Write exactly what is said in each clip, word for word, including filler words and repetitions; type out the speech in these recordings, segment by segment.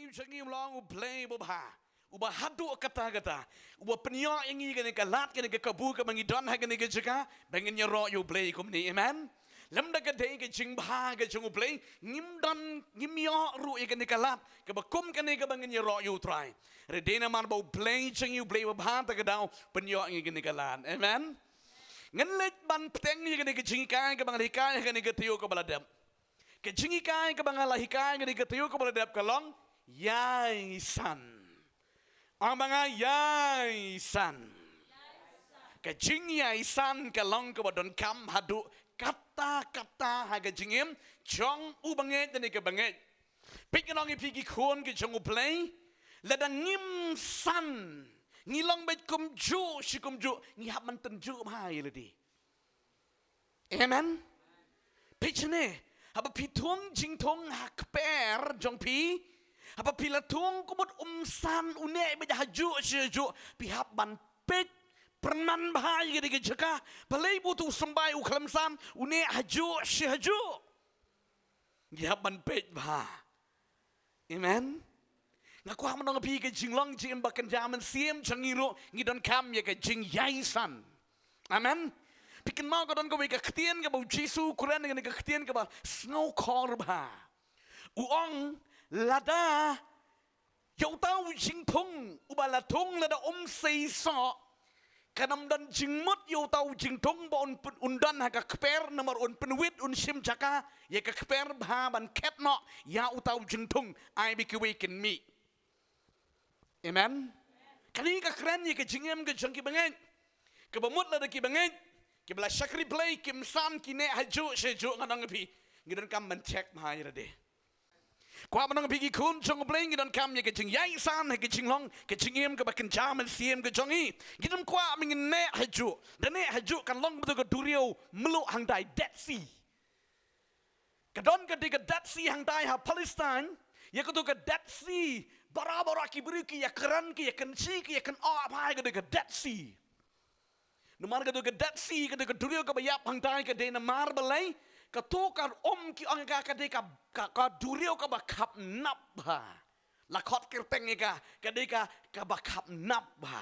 Jong ngi u long U Blei uba bha, uba haduh katta katta, uba pynïoh ïa ngi kane ka lad, kane ka kabu kaba ngi don ha kane ka jaka ba ngin ïaroh ïa U Blei kumne. Amen. Lymda ka dei ka jingbha ka jong U Blei, ngim don, ngim ïoh ruh ïa kane ka lad kaba kum kane kaba ngin ïaroh ïa U Trai. Hynrei dei namar ba U Blei jong ngi U Blei uba bha, ta ka daw pynïoh ïa ngi kane ka lad. Amen. Ngan leit ban bteng ïa kane ka jinghikai kaba nga la hikai ha kane ka taïew kaba la dep. Ka jinghikai kaba nga la hikai ha kane ka taïew kaba la dep ka long ïai san. Ong ba nga, ïai san. Ka jingïai san ka long kaba donkam haduh katta katta ha ka jingim jong u bangeit ne ka bangeit. Peit, ngan ong ïa phi ki khun ki jong U Blei, lada ngim san, ngi long beit kumjuh shi kumjuh, ngi hap ban tynjuh bha ïa lade. Amen. Peit shane, haba phi thung jingthung ha kper jong phi, haba phi la thung, ka mut um san, u neh beit hajuh shi hajuh, phi hap ban peit pyrngan bha ïa kane ka jaka. Balei ba uto u symbai u khlem san, u neh hajuh shi hajuh? Ngi hap ban peit bha. Amen. Nga kwah ban ong ïa phi, ka jinglong jingim ba kynja mynsiem jong ngi ruh ngi donkam ïa ka jingïai san. Amen. Phi kynmaw, ka don kawei ka ktien kaba U Jisu u kren, kane ka ktien kaba sngewkhor bha. U ong, lada ïa uta u jingthung uba la thung lada um seisoh, kan ym don jingmut ïa uta u jingthung ba un pyn-, un don ha ka kper, namar un pynwit, un shim jaka ïa ka kper bha ban khet noh ïa uta u jingthung, ai ba kiwei kin mih. Amen. Kane ka kren ïa ka jingim ka jong ki bangeit. Kaba mut lada ki bangeit kiba la shakri Blei kim san, ki neh hajuh shi hajuh, ngan ong ïa phi, ngi donkam ban check bha ïa lade. Kwah ban ong ïa phi ki khun jong U Blei, ngi donkam ïa ka jingïai san ha ka jinglong ka jingim kaba kynja mynsiem ka jong ngi. Ngim kwah ba ngin neh hajuh. Da neh hajuh kan long ba uto ka duriaw mluh hangtai, Dead Sea. Ka don ka dei ka Dead Sea hangtai ha Palestine. Ïa kato ka Dead Sea, barabor ki briew ki ïakren, ki ïakynshi, ki ïakynnoh bha ïa kato ka Dead Sea. Namar kato ka Dead Sea, kato ka duriaw kaba ïap hangtai, ka dei namar balei? Kato ka um, ki ong ka, ka dei ka, ka, ka duriaw kaba khapnap bha. La khot kyrteng ïa ka, ka dei ka, kaba khapnap bha.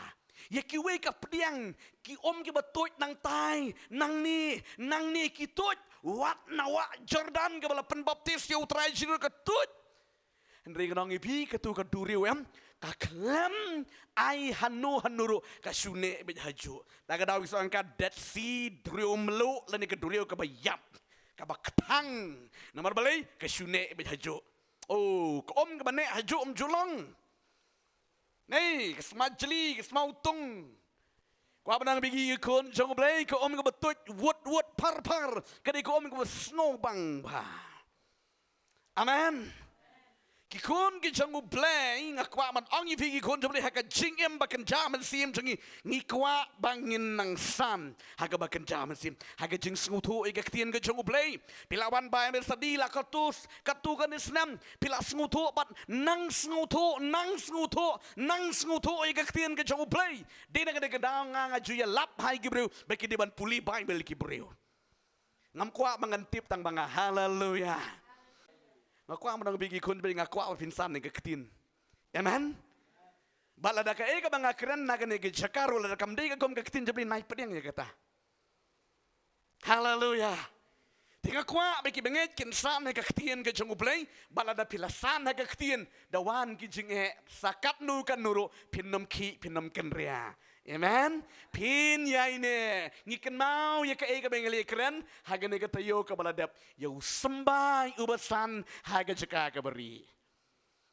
Ïa kiwei ka pdiang, ki um kiba tuid nangtai, nangne, nangne ki tuid, wat na wah Jordan kaba la pynbaptis ïa U Trai Jisu ka tuid. Hynrei ngan ong ïa phi, kato ka duriaw, em, ka khlem ai hano hano ruh, ka shu neh beit hajuh. Ta ka daw ki sa ong ka Dead Sea, duriaw mluh, lane ka duriaw kaba ïap, kaba kthang. Namar balei? Ka shu neh beit hajuh. Oh, ka um kaba neh hajuh ym ju long. Nei, ka sma jli, ka sma utung. Kwah ban ong ïa phi ki khun jong U Blei, ka um kaba tuid wut wut phar phar, ka dei ka um kaba sngewbang bha. Amen. Ki khun ki jong U Blei, nga kwah ban ong ïa phi ki khun jong U Blei, ha ka jingim ba kynja mynsiem jong ngi, ngi kwah ba ngin nang san ha kaba kynja mynsiem, ha ka jingsngewthuh ïa ka ktien ka jong U Blei. Phi la wan Bible study la katto, katto katne snem, phi la sngewthuh bad nang sngewthuh, nang sngewthuh, nang sngewthuh ïa ka ktien ka jong U Blei. Dei na kane ka daw nga, nga ju ïalap ha ki briew ba ki dei ban pule Bible ki briew. Ngam kwah ba ngan tip tang ba nga, haleluya. Nga kwah ban ong ïa phi ki khun, ba nga kwah ba phin san ïa ka ktien. Amen. Bad lada kaei kaba nga kren na kane ka jaka ruh, lada kam dei ka kum ka ktien jong U Blei, nai pdiang ïa kata. Haleluya. Te nga kwah ba ki bangeit kin san ha ka ktien ka jong U Blei, bad lada phi la san ha ka ktien, da wan ki jingeh sa katno katno ruh, phin ym khih, phin ym kynriah. Amen. Phin ïai neh. Ngi kynmaw ïa kaei kaba ngi la kren ha kane ka taïew kaba la dep, ïa u symbai uba san ha ka jaka kaba rieh.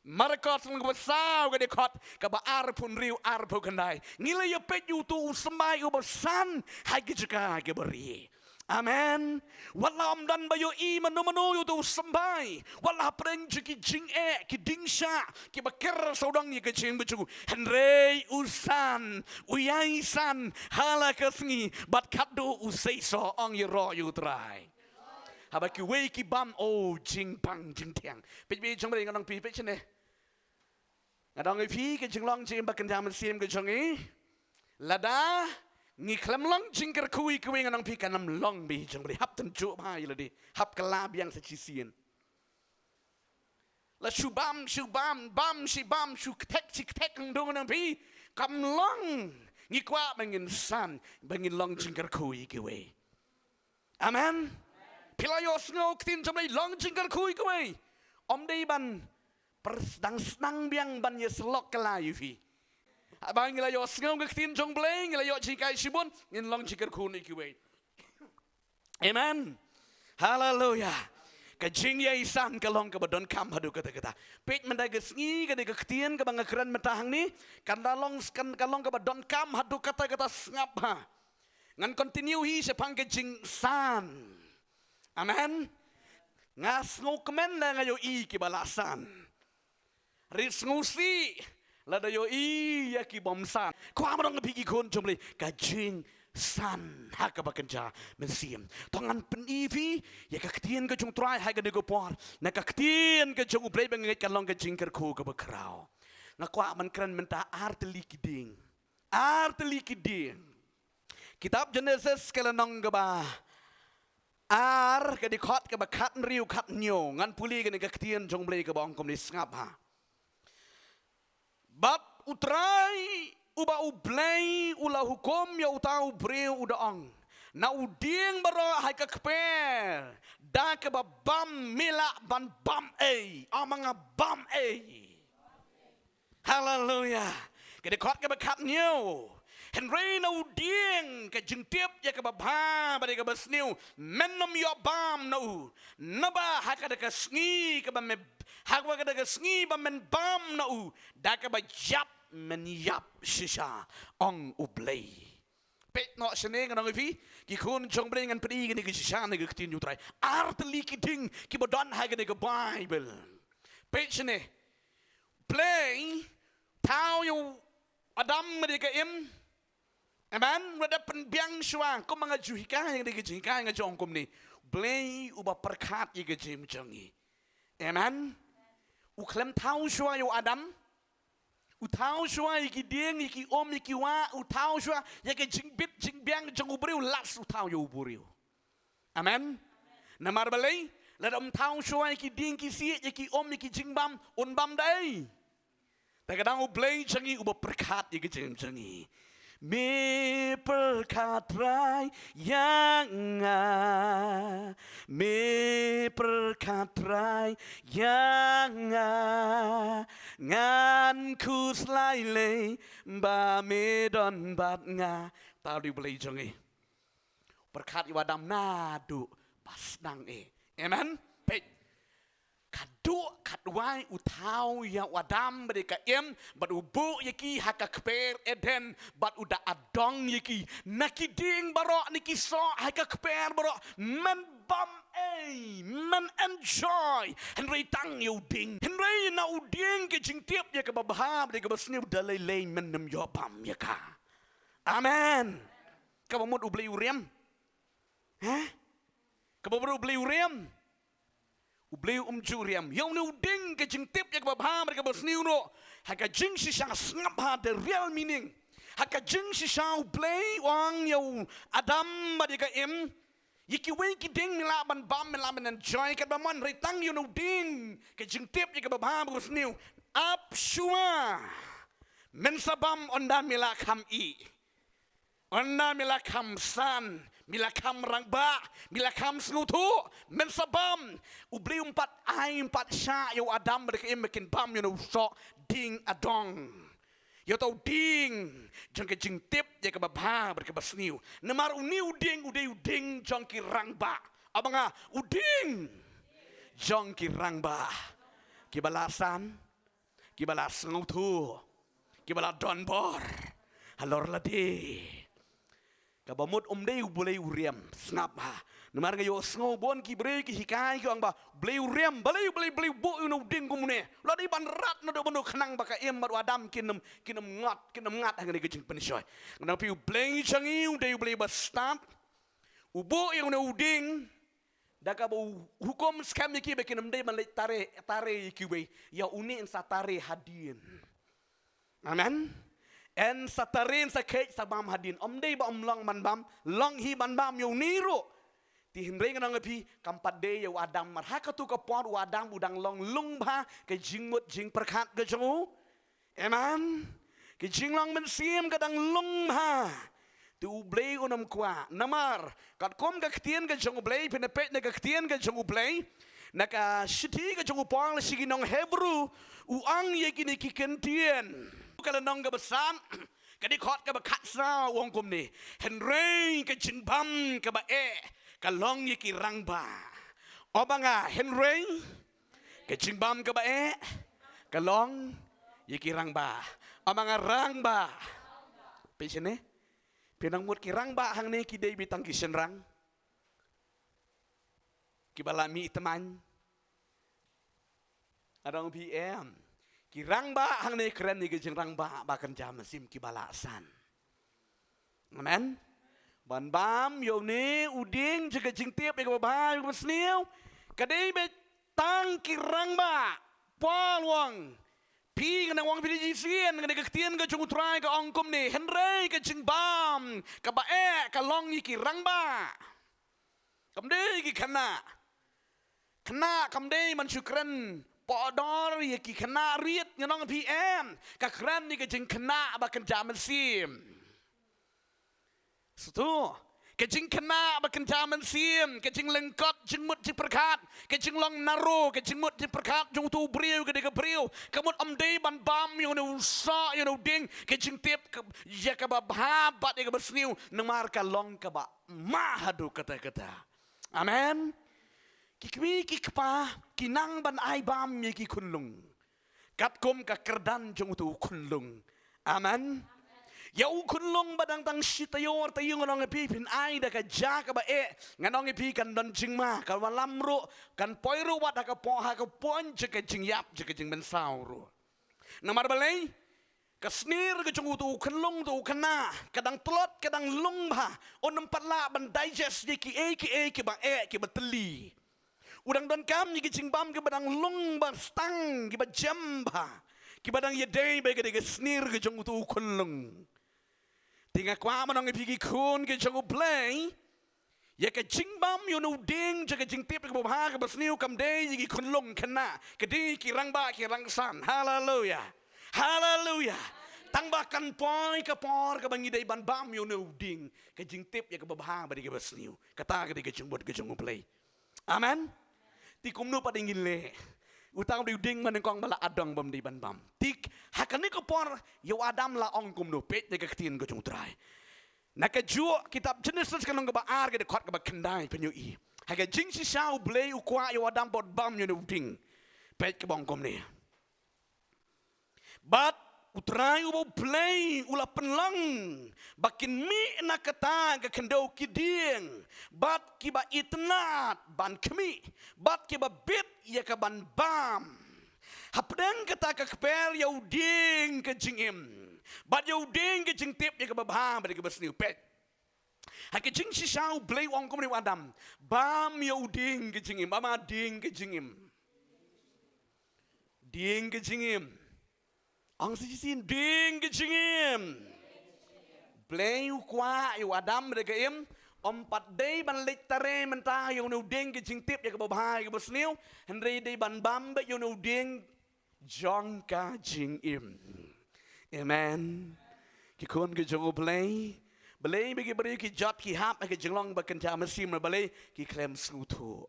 Marakot lynnong kaba saw, ka dkhot kaba arphew hynriew, arphew khyndai. Ngi la ïa peit ïa uto u symbai uba san ha ka jaka kaba rieh. Amen. Wat la ym don ba ïohi mano mano ïa uto u symbai, wat la hapdeng jong ki jingeh, ki dingshah, kiba ker sawdong ïa ka jingim ka jong u, hynrei u san, u ïai san ha la ka sngi bad khadduh u seisoh. Ong ïaroh ïa U Trai. Haba kiwei ki bam, oh, jingbang jingthiang. Peit beit jong, ba ngan ong ïa phi, peit shane. Nga ong ïa phi, ka jinglong jingim ba kynja mynsiem ka jong ngi, lada ngi khlem long jingkyrkhu ïa kiwei, ngan ong ïa phi, kan ym long beit jong, ba hap tynjuh bha ïa lade, hap kylla biang sa shisien. La shu bam, shu bam, bam, shi bam, shu ktek, shi ktek, hangdong nang phi. Kam long. Ngi kwah ba ngin san, ba ngin long jingkyrkhu ïa kiwei. Amen. Phi la ïohsngew ktien jong Blei long jingkyrkhu ïa kiwei. Ym dei ban pers-, dang sdang biang ban ïa syllok ka la ïa phi. Haba ngi la ïohsngew ka ktien jong Blei, ngi la ïoh jinghikai shibun, ngin long jingkyrkhu ïa kiwei. Amen. Haleluya. Ka jingïasan ka long kaba donkam haduh katta katta. Peit mynta ka sngi kane ka ktien kaba nga kren mynta hangne, kan da long, kan, kan long kaba donkam haduh katta katta, sngap ha. Ngan continue hi shaphang ka jingsan. Amen. Nga sngewkmen lada nga ïohi kiba la san. Rit sngewsih lada ïohi ïa ki bym san. Kwah ban ong ïa phi ki khun jong Blei, ka jingsan ha kaba kynja mynsiem. To ngan pyni phi ïa ka ktien ka jong U Trai ha kane ka por, na ka ktien ka jong U Blei ba nga ngeit ka long ka jingkyrkhu kaba khraw. Nga kwah ban kren mynta ar tylli ki dieng. Ar tylli ki dieng. Kitab Jenesis ka lynnong kaba ar, ka dkhot kaba khathynriew, khathynñiew. Ngan pule kane ka ktien jong U Blei kaba ong kumne, sngap ha. Bad U Trai uba U Blei u la hukum ïa uta u briew, u da ong, na u dieng baroh ha ka kper da kaba bam me lah ban bam ei. Ong ma nga, bam ei. Haleluya. Ka dkhot kaba khathynñiew. Hynrei na u dieng, ka jingtip ïa kaba bha bad ïa kaba sniew men ym ïoh bam na u. Naba ha kata ka sngi kaba me, ha kata ka sngi ba men bam na u, da kaba ïap men ïap shisha, ong U Blei. Peit noh shane, ngan ong ïa phi ki khun jong Blei, ngan pyni kane ka shisha na ka ktien U Trai. Ar tylli ki dieng kiba don ha kane ka Baibl. Peit shane. Blei thaw ïa u Adam bad ïa ka Im. Amen. Lada pynbiang shuwa, kumba nga ju hikai ha kane ka jinghikai, nga ju ong kumne, Blei uba pyrkhat ïa ka jingim jong ngi. Amen. U khlem thaw shuwa ïa u Adam. U thaw shuwa ïa ki dieng, ïa ki um, ïa ki wah, u thaw shuwa ïa ka jingbit jingbiang jong u briew, last u thaw ïa u briew. Amen. Namar balei? Lada um thaw shuwa ïa ki dieng ki siej, ïa ki um, ïa ki jingbam, un bam da ei? Te ka dang U Blei jong ngi uba pyrkhat ïa ka jingim jong ngi. Me pyrkhat Trai ïa nga. Me pyrkhat Trai ïa nga. Ngan khuslai lei ba me don bad nga. Thaw da U Blei jong ngi. Pyrkhat ïa u Adam naduh ba sdang eh. Amen. Peit. Katduh katwai u thaw ïa u Adam bad ïa ka Im, bad u buh ïa ki ha ka kper Eden, bad u da adong ïa ki. Na ki dieng baroh, na ki soh ha ka kper baroh, men bam ei, men enjoy. Hynrei tang ïa u dieng. Hynrei na u dieng ka jingtip ïa kaba bha bad ïa kaba sniew da lei lei men ym ïoh bam ïa ka. Amen. Kaba mut U Blei u riam? Ha? Kaba mut U Blei u riam? U Blei um ju riam. Ïa une u dieng ka jingtip ïa kaba bha bad ïa kaba sniew ruh. Ha ka jingshisha, sngap ha the real meaning. Ha ka jingshisha U Blei u ong ïa u Adam bad ïa ka Im, ïa kiwei ki dieng me lah ban bam, me lah ban enjoy katba mon, hynrei tang ïa une u dieng ka jingtip ïa kaba bha bad kaba sniew, ap shuwa. Men sa bam, ynda me la kham ïeh. Ynda me la kham san, me la kham rangbah, me la kham sngewthuh, men sa bam. U Blei um pat ai, um pat shah ïa u Adam bad ka Im ba kin bam ïa une u soh dieng adong. Ïa uta u dieng jong ka jingtip ïa kaba bha bad kaba sniew. Namar une u dieng u dei u dieng jong ki rangbah. Ap ma nga, u dieng jong ki rangbah. Kiba la san, kiba la sngewthuh, kiba la donbor halor lade. Kaba mut um dei U Blei u riam, sngap ha. Namar nga ïohsngew bun ki briew ki hikai ki ong ba U Blei u riam, balei, balei, balei u buh ïa une u dieng kumne. La dei ban rat naduh ban ïoh khnang ba ka Im bad u Adam kin ym, kin ym ngat, kin ym ngat ha kane ka jingpynshoi. Nga ong ïa phi, U Blei jong ngi u dei U Blei ba stad. U buh ïa une u dieng da kaba u hukum skhem ïa ki ba kin ym dei ban leit tare, tare ïa kiwei. Ïa une yn sa tare hadien. Amen. Yn sa tare, yn sa kheit, sa bam hadien. Ym dei ba ym long ban bam, long hi ban bam ïa une ruh. Te hynrei ngan ong ïa phi, kam pat dei ïa u Adam, mar ha katu ka por u Adam u dang long lung bha ka jingmut jingpyrkhat ka jong u. Amen. Ka jinglong mynsiem ka dang lung bha. Te U Blei un ym kwah. Namar katkum ka ktien ka jong U Blei, phin ïa peit na ka ktien ka jong U Blei, na ka shithi ka jong u Paul sha ki nong Hebru, u ong ïa kine ki kyntien. Ka lynnong kaba san, ka dkhot kaba khatsaw, u ong kumne: Hynrei ka jingbam kaba eh ka long ïa ki rangbah. Ong ba nga, hynrei ka jingbam kaba eh ka long ïa ki rangbah. Ong ba nga, rangbah. Peit shane. Phi nang mut ki rangbah hangne ki dei beit tang ki shynrang kiba la mih tymmen? Nga ong ïa phi, em. Ki rangbah hangne kren ïa ki jingrangbah ba kynja mynsiem kiba la san. Amen. Ban bam ïa une u dieng jong ka jingtip ïa kaba bha ïa kaba sniew, ka dei beit tang ki rangbah. Paul u ong, phi, ngan ong ïa phi shisien, kane ka ktien ka jong U Trai ka ong kumne: Hynrei ka jingbam kaba eh ka long ïa ki rangbah. Kam dei ki khynnah. Khynnah kam dei ban shu kren pohdor ïa ki khynnah rit, ngan ong ïa phi, em. Ka kren ïa ka jingkhynnah ba kynja mynsiem. Sngewthuh. Ka jingkhynnah ba kynja mynsiem, ka jinglyngkot jingmut jingpyrkhat, ka jinglong narrow ka jingmut jingpyrkhat jong uto u briew, ka dei ka briew ka mut ym dei ban bam ïa une u soh, ïa une u dieng, ka jingtip, ka, ïa kaba bha bad ïa kaba sniew, namar ka long kaba mah haduh katta katta. Amen. Ki kmie ki kpa ki nang ban ai bam ïa ki khunlung katkum ka kyrdan jong uto u khunlung. Amen. Ïa u khunlung ba dang tang shi taïew ar taïew, ngan ong ïa phi, phin ai da ka jia kaba eh, ngan ong ïa phi, kan don jingma, kan wallam ruh, kan poi ruh wat ha ka po, ha ka point jong ka jingïap, jong ka jingmynsaw ruh. Namar balei? Ka snier ka jong uto u khunlung, uto u khynnah, ka dang tlot, ka dang lung bha, un ym pat lah ban digest ïa kiei kiei kiba eh, kiba tylli. U dang donkam ïa ki jingbam kiba dang lung ba stang, kiba jem bha, kiba dang ïadei bad ka dei ka snier ka jong uto u khunlung. Te nga kwah ban ong ïa phi ki khun ki jong U Blei, ïa ka jingbam ïa une u dieng jong ka jingtip ïa kaba bha kaba sniew kam dei ïa ki khunlung khynnah, ka dei ki rangbah ki rangsan. Haleluia. Haleluia. Tang ba kan poi ka por kaba ngi dei ban bam ïa une u dieng, ka jingtip ïa kaba bha bad ïa kaba sniew. Kata ka dei ka jingmut ka jong U Blei. Amen. Te kumno pat ngin leh? Uta u dei u dieng ba nyngkong ba la adong bym dei ban bam. Te ha kane ka por ïa u Adam la ong kumno? Peit na ka ktien ka jong U Trai. Na kajuh kitab Jenesis ka lynnong kaba ar, ka dkhot kaba khyndai, pynïohi. Ha ka jingshisha U Blei u kwah ïa u Adam ban bam ïa une u dieng. Peit kaba ong kumne. Bad U Trai uba U Blei u la pynlong ba kin mih na kata ka khyndew ki dieng, bad kiba itynnad ban khmih, bad kiba bit ïa ka ban bam. Hapdeng kata ka kper ïa u dieng ka jingim, bad ïa u dieng ka jingtip ïa kaba bha bad ïa kaba sniew. Peit. Ha ka jingshisha U Blei u ong kumne ïa u Adam: Bam ïa u dieng ka jingim. Bam ïa u dieng ka jingim. Dieng ka jingim. Ong shisien, dieng ka jingim. Blei u kwah ïa u Adam bad ka Im, ym pat dei ban leit tare mynta ïa une u dieng ka jingtip ïa kaba bha ïa kaba sniew, hynrei dei ban bam beit ïa une u dieng jong ka jingim. Amen. Ki khun ki jong U Blei, balei ba ki briew ki jot ki hap ha ka jinglong ba kynja mynsiem, balei ki khlem sngewthuh?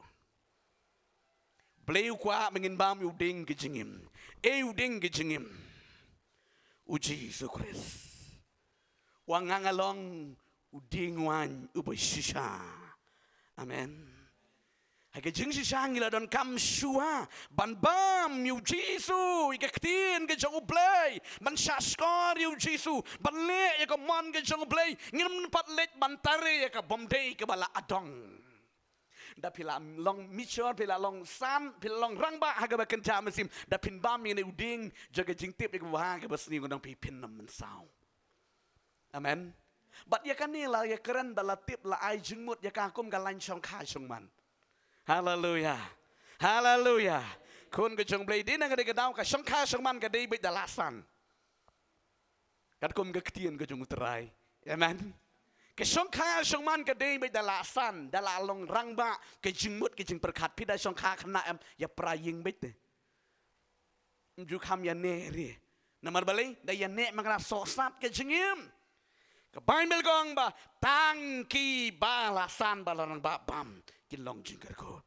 Blei u kwah ba ngin bam ïa u dieng ka jingim. Ei u dieng ka jingim? U Jisu Khrist. Wat nga nga long u dieng waiñ uba shisha. Amen. Ha ka jingshisha ngi la donkam shuwa ban bam ïa u Jisu, ïa ka ktien ka jong U Blei, ban shahshkor ïa u Jisu, ban leh ïa ka mon ka jong U Blei. Ngim pat leit ban tare ïa ka bym dei kaba la adong. Da phi la long mature, phi la long san, phi la long rangbah ha kaba kynja mynsiem, da phin bam ïa une u dieng jong ka jingtip ïa kaba bha kaba sniew, ngan ong ïa phi, phin ym mynsaw. Amen. Bad ïa kane la ïa kren, da la tip, la ai jingmut ïa ka kum ka lain shongkha shongman. Haleluia. Haleluia. Khun ka jong Blei, dei na kane ka daw ka shongkha shongman ka dei beit da la san. Katkum ka ktien ka jong U Trai. Amen. Ka shongkha shongman ka dei beit da la san, da la long rangbah, ka jingmut ka jingpyrkhat. Phi da shongkha khynnah em, ïa pra ïing beit te. Ym ju kham ïa neh re. Namar balei, da ïa neh ma nga la sohsat ka jingim. Ka Baibl ka ong ba tang kiba la san ba la rangbah bam kin long jingkyrkhu.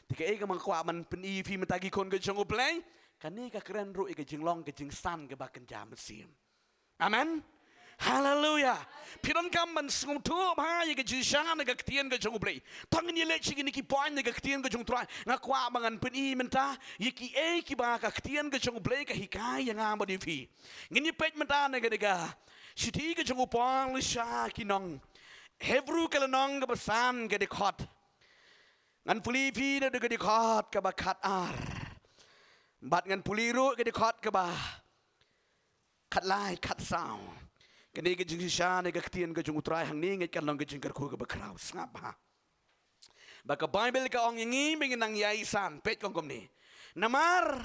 Te kaei kaba nga kwah ban pyni ïa phi mynta ki khun ka jong U Blei, kane ka kren ruh ïa ka jinglong ka jingsan kaba kynja mynsiem. Amen. Haleluya. Phi donkam ban sngewthuh bha ïa ka jingshisha na ka ktien ka jong U Blei. Tang ngin ïaleit sha kine ki point na ka ktien ka jong U Trai, nga kwah ba ngan pyni mynta ïa kiei kiba ka ktien ka jong U Blei ka hikai ïa nga bad ïa phi. Ngin ïa peit mynta na ka, na ka shithi ka jong u Paul sha ki nong Hebru ka lynnong kaba san ka dkhot. Ngan pule ïa phi na ka dkhot kaba khatar. Bad ngan pule ruh ka dkhot kaba khatlai, khatsaw. Kane ka jingshisha na ka ktien ka jong U Trai hangne, ngeit kan long ka jingkyrkhu kaba khraw. Sngap bha. Ba ka Baibl ka ong ïa ngi ba ngin nang ïai san, peit ka ong kumne. Namar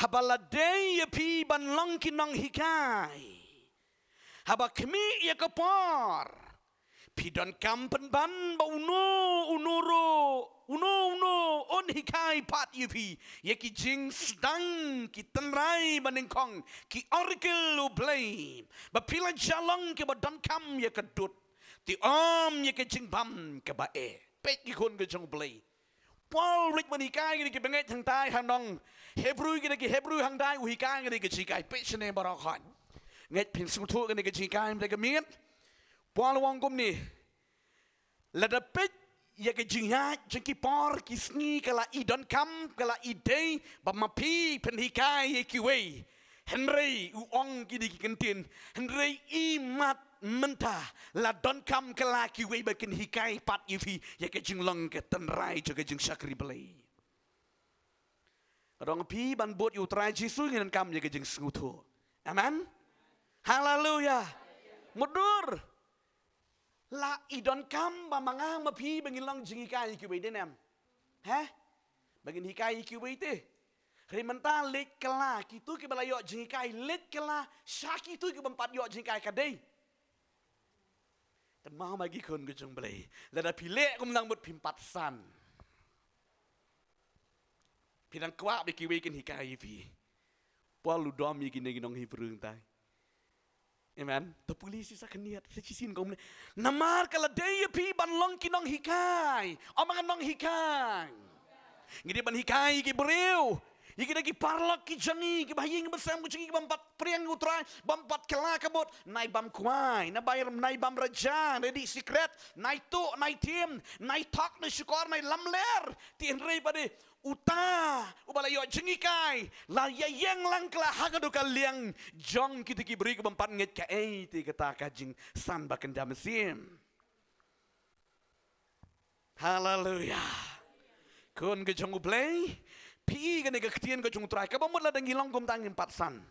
haba la dei ïa phi ban long ki nonghikai, haba khmih ïa ka por, phi donkam pynban ba uno uno ruh, uno uno un hikai pat ïa phi ïa ki jingsdang, ki tynrai banyngkong, ki oracle U Blei, ba phi la jalong kiba donkam ïa ka dud. Te ym ïa ka jingbam kaba eh. Peit ki khun ka jong U Blei. Paul u leit ban hikai kine ki bangeit hangtai ha nong Hebru, kine ki Hebru hangtai u hikai kine ki jinghikai. Peit shane baroh khot. Ngeit phin sngewthuh kine ki jinghikai mynta ka miet. Paul u ong kumne. Lada peit ïa ka jingïaid jong ki por ki sngi ka la i donkam, ka la i dei ba ma phi phin hikai ïa kiwei. Hynrei u ong kine ki kyntien, hynrei i mat mynta la donkam ka la kiwei ba kin hikai pat ïa phi ïa ka jinglong ka tynrai jong ka jingshakri Blei. Ka dang phi ban bud ïa U Trai Jisu ngin donkam ïa ka jingsngewthuh. Amen. Haleluya. Mutdur. La i donkam ba ma nga ma phi ba ngin long jinghikai ïa kiwei, dei ne em? He? Ba ngin hikai ïa kiwei te. Hynrei mynta leit kylla kito kiba la ïoh jinghikai, leit kylla sha kito ki bym pat ïoh jinghikai, ka dei. Kynmaw ma ki khun ka jong U Blei. Lada phi leh kumno mut phim pat san. Phi dang kwah ba kiwei kin hikai ïa phi. Paul u dom ïa kine ki nong Hebru hangtai. Amen. To pule shisha khyndiat, sa shisien kumne. Namar ka la dei ïa phi ban long ki nonghikai. Ym ma nga nonghikai. Ngi dei ban hikai ïa ki briew. Ïa kine ki paralok ki jong ngi, kiba ha ïing ha sem ki jong ngi, ki bym pat pdiang ïa U Trai, bym pat kylla ka mut, nai bam kwai, nai bam, nai bam raja, nai dih sikret, nai tuh, nai thiem, nai thok, nai shukor, nai lamler. Te hynrei pat de uta uba la ïoh jinghikai, la ïa ïeng lang kylla ha kata ka liang jong kito ki briew ki bym pat ngeit kaei, te kata ka jingsan ba kynja mynsiem. Haleluya. Khun ka jong U Blei, phi i kane ka ktien ka jong U Trai, kaba mut lada ngi long kumta ngim pat san.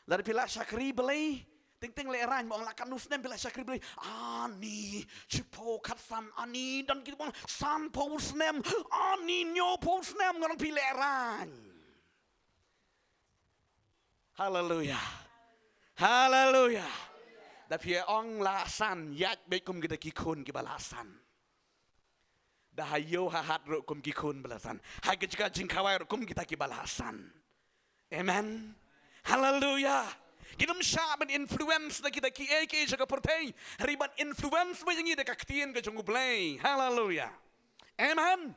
Lada phi la shakri Blei, teng teng lehraiñ, mo, la katno snem phi la shakri Blei? Ani, shiphew khatsan, ani, don kiba ong sanphew snem, ani, hynñiewphew snem, nga ong phi lehraiñ. Haleluya. Haleluya. Da phi ong la san, ïaid beit kum kita ki khun kiba la san. Da ha ïew ha hat ruh kum ki khun ba la san. Ha ki jaka jingkhawai ruh kum kita kiba la san. Amen. Haleluya. Ngim shah ban influence da kita kiei kiei jong ka pyrthei. Hynrei ban influence beit ïa ngi da ka ktien ka jong U Blei. Haleluya. Amen.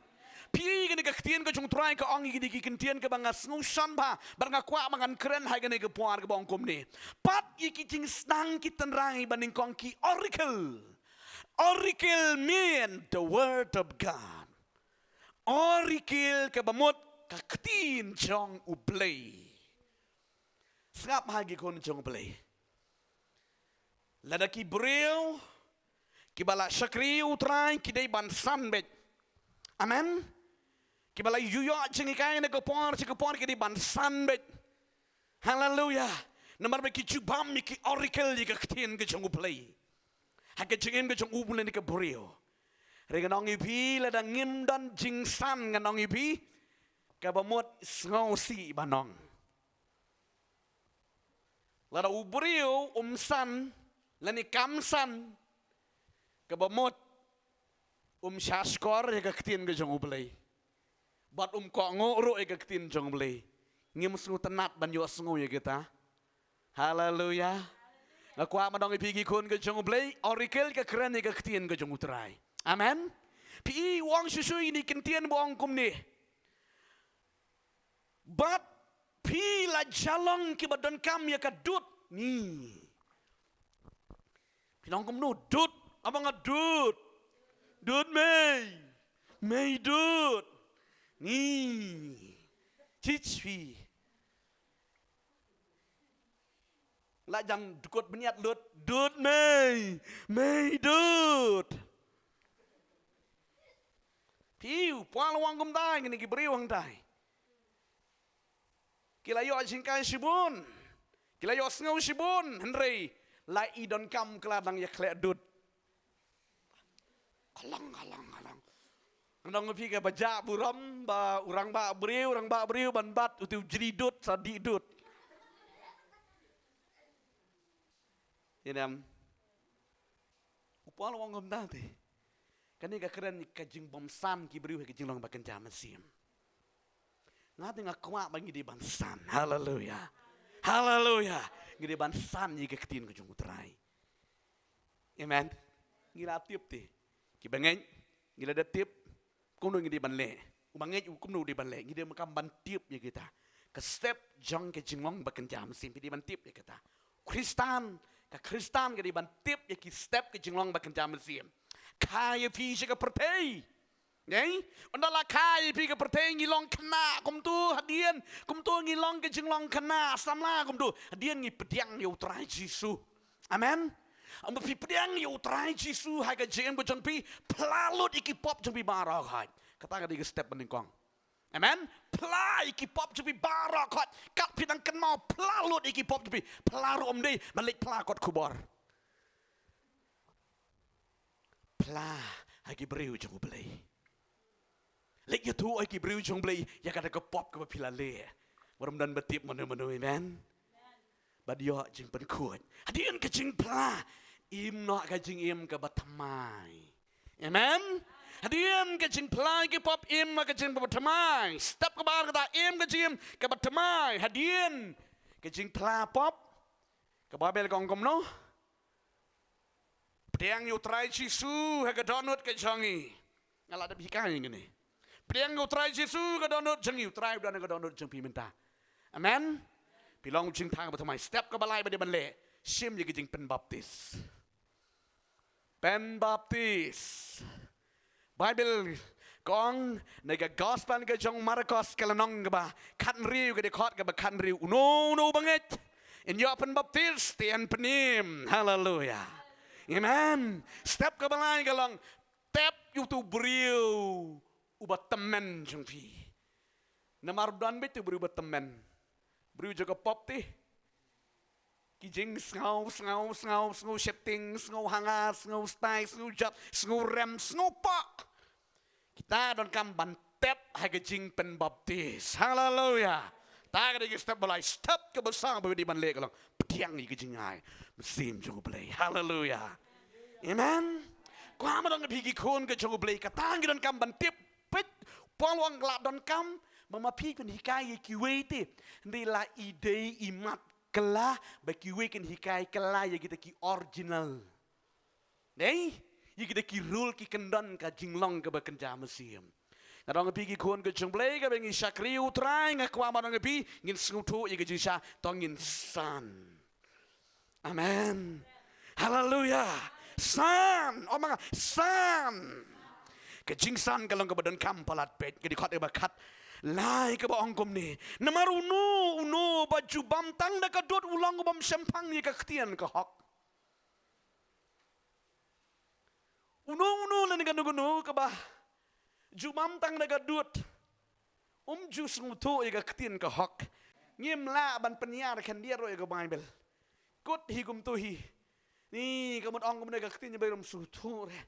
Phi i kane ka ktien ka jong U Trai ka ong ïa kine ki kyntien kaba nga sngewshan bha, bad nga kwah ba ngan kren ha kane ka por kaba ong kumne. Pat ïa ki jingsdang ki tynrai banyngkong, ki oracle. Oracle mean the word of God. Oracle kaba mut ka ktien jong U Blei. Sngap ha ki khun jong U Blei. Lada ki briew kiba la shakri U Trai ki dei ban san beit. Amen. Kiba la ïoh jinghikai na ka por sha ka por ki dei ban san beit. Haleluya. Namar ba ki ju bam ïa ki oracle, ïa ka ktien ka jong U Blei ha ka jingim ka jong u bun lane ka briew. Hynrei ngan ong ïa phi, lada ngim don jingsan, ngan ong ïa phi, kaba mut sngewsih ban ong. Lada u briew um san lane kam san, kaba mut, um shahshkor ïa ka ktien ka jong U Blei. Bad um kohnguh ruh ïa ka ktien jong U Blei. Ngim sngewtynnat ban ïohsngew ïa kita. Haleluya. Nga kwah ban ong ïa phi ki khun ka jong U Blei, oracle ka kren ïa ka ktien ka jong U Trai. Amen. Phi i u ong shuh shuh ïa kine ki ktien ba ong kumne. Bad phi la jalong kiba donkam ïa ka dud. Ni. Phi ong kumno dud? Aba nga dud. Dud mei. Mei dud. Ni. Teach phi. La jan dkut bniat lut. Dud mei. Mei dud. Phi u pwa la ong kumta, ngin ki briew hangtai. Ki la ïoh jingkai shibun. Ki la ïohsngew shibun. Hynrei la i donkam ka la dang ïa khleh dud. Khalang, khalang, khalang. Ngan ong phi kaba jah burom ba u rangbah briew, rangbah briew ban bat utu u jri dud, sa dih dud. Ïa nem. U pwa la ong kumta te. Kane ka kren ka jingbymsan ki briew ha ka jinglong ba kynja mynsiem. Nga te nga kwah ba ngi dei ban san. Haleluya. Haleluya. Ngi dei ban san ïa ka ktien ka jong U Trai. Amen. Ngi la tip te. Kiba ngeit, ngi la da tip. Kumno ngi dei ban leh? Uba ngeit kumno u dei ban leh? Ngi dei ban kam ban tip ïa kita. Ka step jong ka jinglong ba kynja mynsiem phi dei ban tip ïa kita. Khristan, ka Khristan ka dei ban tip ïa ki step ka jinglong ba kynja mynsiem. Kha ïa phi sha ka pyrthei. Ngi? Ynda la kha ïa phi ka pyrthei ngi long khynnah kumto hadien. Kumto ngi long ka jinglong khynnah samla kumto. Hadien ngi pdiang ïa U Trai Jisu. Amen. Ym ba phi pdiang ïa U Trai Jisu ha ka jingim ka jong phi, phla lut ïa ki pop jong phi baroh hait. Kata ka dei ka step ba nyngkong. Amen. Phla ïa ki pop jong phi baroh hait. Kat phi dang kynmaw phla lut ïa ki pop jong phi. Phla ruh ym dei, ban leit phla kot khubor. Phla ha ki briew jong U Blei. Leit ïathuh ha ki briew jong U Blei ïa kata ka pop kaba phi la leh. Wat ym don ba tip mano mano, amen. Bad ïoh jingpynkhuid. Hadien ka jingphla im noh ka jingim kaba thymmai. Amen. Hadien ka jingphla ki pop im noh ka jingim kaba thymmai. Step kaba ar kata im ka jingim kaba thymmai. Hadien ka jingphla pop ka Baibl ka ong kumno? Pdiang ïa U Trai Jisu ha ka dohnud ka jong ngi. Nga la dep hikai ïa ngi ne. Pdiang ïa U Trai Jisu ha ka dohnud jong ngi, U Trai u don ha ka dohnud jong phi mynta. Amen. Phi long u jingthaw ba thymmai, step kaba lai ba dei ban leh. Shim ïa ka jingpynbaptis. Pynbaptis. Baibl ka ong na ka gospel ka jong Markos ka lynnong kaba khathynriew ka dkhot kaba khathynriew, uno uno uba ngeit yn ïoh pynbaptis te yn pynim. Haleluya. Amen. Step kaba lai ka long tep ïa uto u briew uba tymmen jong phi. Namar u don beit uto u briew uba tymmen. Briew jong ka pop te. Ki jingsngew, sngew, sngew, sngew sheptieng, sngew hangar, sngew style, sngew jat, sngew rem, sngew pok. Kita donkam ban tep ha ka jingpynbaptis. Haleluya. Ta ka dei ka step ba lai, step kaba saw ba dei ban leh ka long pdiang ïa ka jingai mynsiem jong U Blei. Haleluya. Amen. Kwah ban ong ïa phi ki khun ka jong U Blei, kata ngi donkam ban tip. Peit, Paul u ong la donkam ba ma phi pynhikai ïa kiwei te. Hynrei la i dei i mat kylla ba kiwei kin hikai kylla ïa kita ki original. Dei? Ïa kita ki rule ki kyndon ka jinglong kaba kynja mynsiem. Nga ong ïa phi ki khun ka jong U Blei, kaba ngi shakri U Trai, nga kwah ban ong ïa phi ngin sngewthuh ïa ka jingshisha, to ngin san. Amen. Haleluya. San. Ong ma nga, san. Ka jingsan ka long kaba donkam palat beit. Ka dkhot kaba khatlai kaba ong kumne. Namar uno uno ba ju bam tang da ka dud u long u bym shemphang ïa ka ktien ka hok. Uno uno lane kano kano kaba ju bam tang da ka dud um ju sngewthuh ïa ka ktien ka hok. Ngim lah ban pynïar khyndiat ruh ïa ka Baibl. Kut hi kumto hi. Ni ka mut ong kumne ka ktien Baibl um sngewthuh re.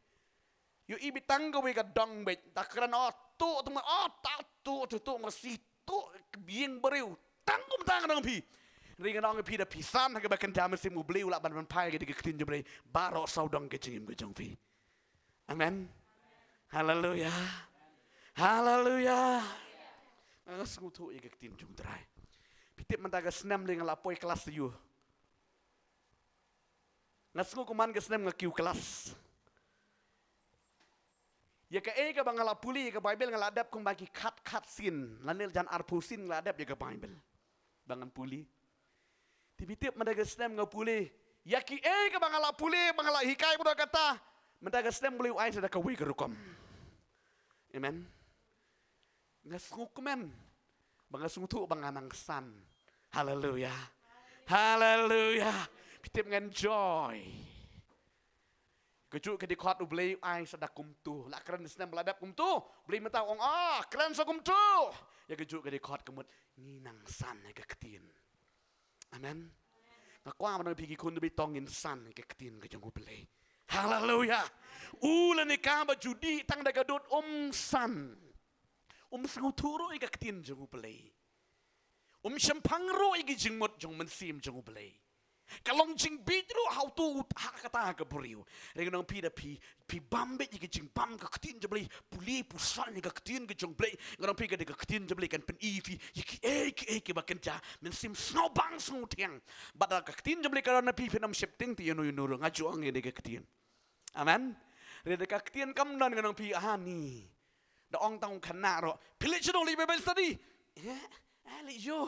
Ïohi beit tang kawei ka dong beit. Ta kren o tuh tu ma o ta tuh tu tu ma si tuh biang briew. Tang kumta ka dong phi. Ri ka dong phi da phi san ha kaba kynja mynsiem U Blei u lah ban ban phai ka dei ka ktien jong U Blei. Baroh sawdong ka jingim ka jong phi. Amen. Haleluya. Haleluya. Nga sngewthuh ïa ka ktien jong U Trai. Phi tip mynta ka snem lei nga la poi klas ïa u. Nga sngewkmen ka snem nga kiew klas. Ïa kaei kaba nga la pule ïa ka Baibl nga la dep kumba ki khat khat sien. Lane jan arphew sien nga la dep ïa ka Baibl. Ba ngan pule. Te phi tip mynta ka snem nga pule. Ïa kiei kaba nga la pule, ba nga la hikai bad kata. Mynta ka snem U Blei u ai sa da kawei ka rukom. Amen. Nga sngewkmen. Ba nga sngewthuh ba nga nang san. Haleluya. Haleluya. Phi tip ngan joy. Kajuh ka dkhot U Blei u ai sa da kumto. La kren snem ba la dep kumto. U Blei mynta u ong, ah, kren sa kumto. Ïa kajuh ka dkhot ka mut ngi nang san ïa ka ktien. Amen. Nga kwah ban ong ïa phi ki khun, to ngin san ïa ka ktien ka jong U Blei. Haleluya. U la ne kaba ju dih tang da ka dud um san. Um sngewthuh ruh ïa ka ktien jong U Blei. Um shemphang ruh ïa ki jingmut jong u Mynsiem jong U Blei. Ka long jingbieit ruh ha uto u, ha kata ka briew. Hynrei ngan ong ïa phi, da phi, phi bam beit ïa ka jingbam ka ktien jong U Blei, pule pule san ïa ka ktien ka jong U Blei. Ngan ong ïa phi, ka dei ka ktien jong U Blei kan pyni ïa phi ïa kiei kiei kiba kynja. Mynsiem sngewbang sngewthiang. Bad da ka ktien jong U Blei ka don ha phi, phin ym sheptieng te ïano ïano ruh, nga ju ong ïa ka ktien. Amen. Hynrei da ka ktien kam don, ngan ong ïa phi, ah, ni. Da ong tang u khynnah ruh, phi leit shano, leit Bible study? Eh, eh, leit shuh.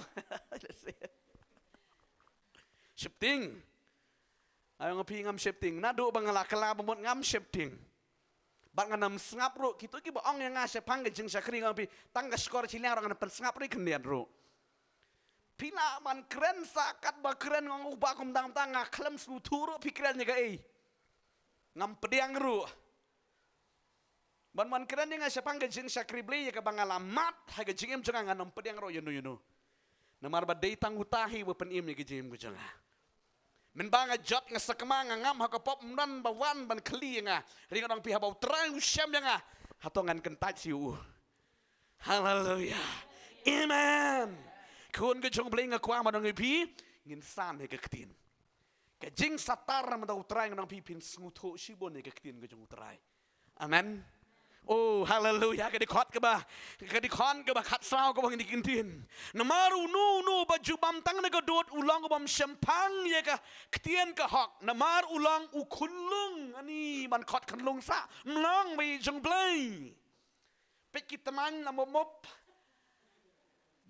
Sheptieng. Nga ong ïa phi, ngam sheptieng. Naduh ba nga la kylla ba mut ngam sheptieng. Bad ngan ym sngap ruh, kito kiba ong ïa nga shaphang ka jingshakri, nga ong ïa phi, tang ka shkor shiliang ruh ngan pynsngap ruh khyndiat ruh. Phi lah ban kren sa katba kren, nga ong, u Bah, kumta kumta, nga khlem sngewthuh ruh phi kren ïa kaei. Ngam pdiang ruh. Ban wan kren ïa nga shaphang ka jingshakri Blei ïa kaba nga la mad ha ka jingim jong nga, ngan ym pdiang ruh ïano ïano. Namar ba dei tang uta hi uba pynim ïa ka jingim ka jong nga. Mynba nga jot, nga sakma, nga ngam ha ka pop, ym don ba wan ban khlieh ïa nga. Hynrei ngan ong ïa phi, haba U Trai u shem ïa nga, hato ngan kyntait sha u? Haleluya. Amen. Khun ka jong U Blei, nga kwah ban ong ïa phi, ngin san ïa ka ktien. Ka jingsatar mynta U Trai, ngan ong ïa phi, phin sngewthuh shibun ïa ka ktien ka jong U Trai. Amen. Oh, haleluya. Ka dkhot kaba, ka dkhot kaba khatsaw kaba ngi ktien. Namar uno uno ba ju bam tang da ka dud, u long uba ym shemphang ïa ka ktien ka hok. Namar u long u khunlung, ani ban khot khunlung sa, ym long ba ïeit jong U Blei. Peit ki tmaiñ la mop mop.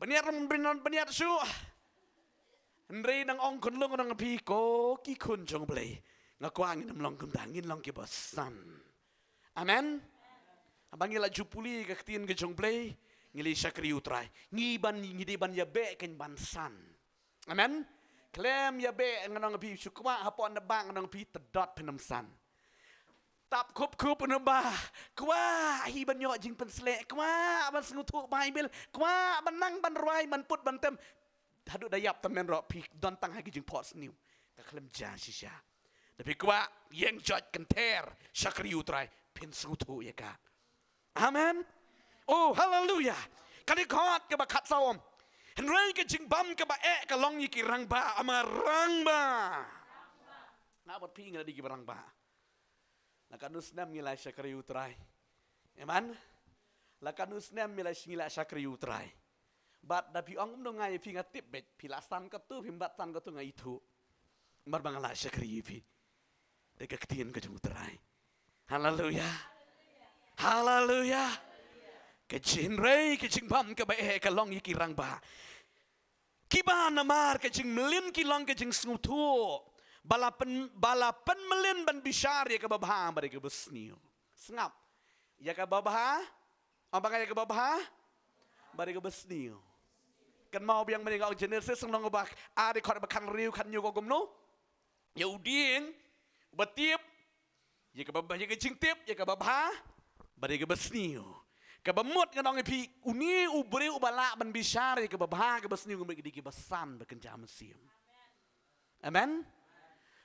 Bniat rum bniat, bniat shuh. Hynrei ngan ong khunlung, ngan ong ïa phi, ko ki khun jong U Blei, nga kwah ngin ym long kumta, ngin long kiba san. Amen. Haba ngi la ju pule ka ktien ka jong U Blei, ngi la shakri U Trai, ngi ban, ngi dei ban ïabeh kein ban san. Amen. Khlem ïabeh, ngan ong ïa phi, shu kwah hapoh na ba, ngan ong ïa phi, tdot phin ym san. Tap khup khup na ba, kwah hi ban ïoh jingpynsleh, kwah ban sngewthuh Baibl, kwah ban nang ban rwai, ban put ban tem. Haduh da ïap tymmen ruh phi don tang ha ki jingphohsniew, ka khlem jia shisha. Da phi kwah ïeng joit kynther shakri U Trai, phin sngewthuh ïa ka. Amen. Oh, haleluya. Ka dkhot kaba khatsaw ong, hynrei ka jingbam kaba eh ka long ïa ki rangbah, ama rangbah. Nga bad phi ngi la dei kiba rangbah. La katno snem ngi la shakri U Trai? Amen. La katno snem ngi la, ngi la shakri U Trai? Bad da phi ong kumno, nga ïa phi nga tip beit, phi la san katto, phim pat san katto, nga ithuh. Namar ba nga la shakri ïa phi da ka ktien ka jong U Trai. Haleluya. Haleluya. Ka jing, hynrei ka jingbam kaba eh ka long ïa ki rangbah. Kiba namar ka jingmlien ki long ka jingsngewthuh, ba la pyn, ba la pynmlien ban bishar ïa kaba bha bad ïa kaba sniew. Sngap. Ïa kaba bha, ong ba nga, ïa kaba bha bad ïa kaba sniew. Kynmaw biang mynne nga ong Genesis, ngan ong ba, ah, dkhot ba khathynriew, khathynñiew, ka kumno? Ïa u dieng uba tip ïa kaba, ïa ka jingtip ïa kaba bha bad ïa kaba sniew. Kaba mut ngan ong ïa phi, une u briew uba lah ban bishar ïa kaba bha kaba sniew, ka mut ka dei kiba san ba kynja mynsiem. Amen.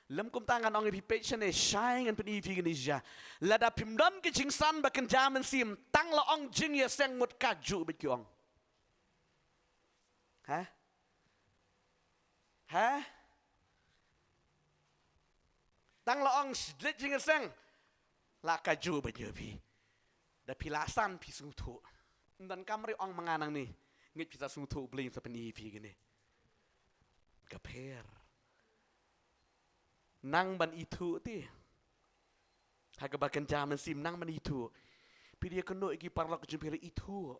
Lym kumta ngan ong ïa phi, peit shane, shai ngan pyni ïa phi kane shisha. Lada phim don ka jingsan ba kynja mynsiem, tang la ong jingïaseng mut kajuh beit ki ong. Ha? Ha? Tang la ong leit jingïaseng, La ka ju ba nyu phi. Da phi la san phi sngewthuh. Ndan kam re ong manga nang ni. Ngit phi sa sngewthuh bling sa pyn-i phi kane. Ka pher. Nang ban ithuh ti. Ha kaba kynja mynsiem nang ban ithuh. Phi dei kano ki paralok jong phi re ithuh.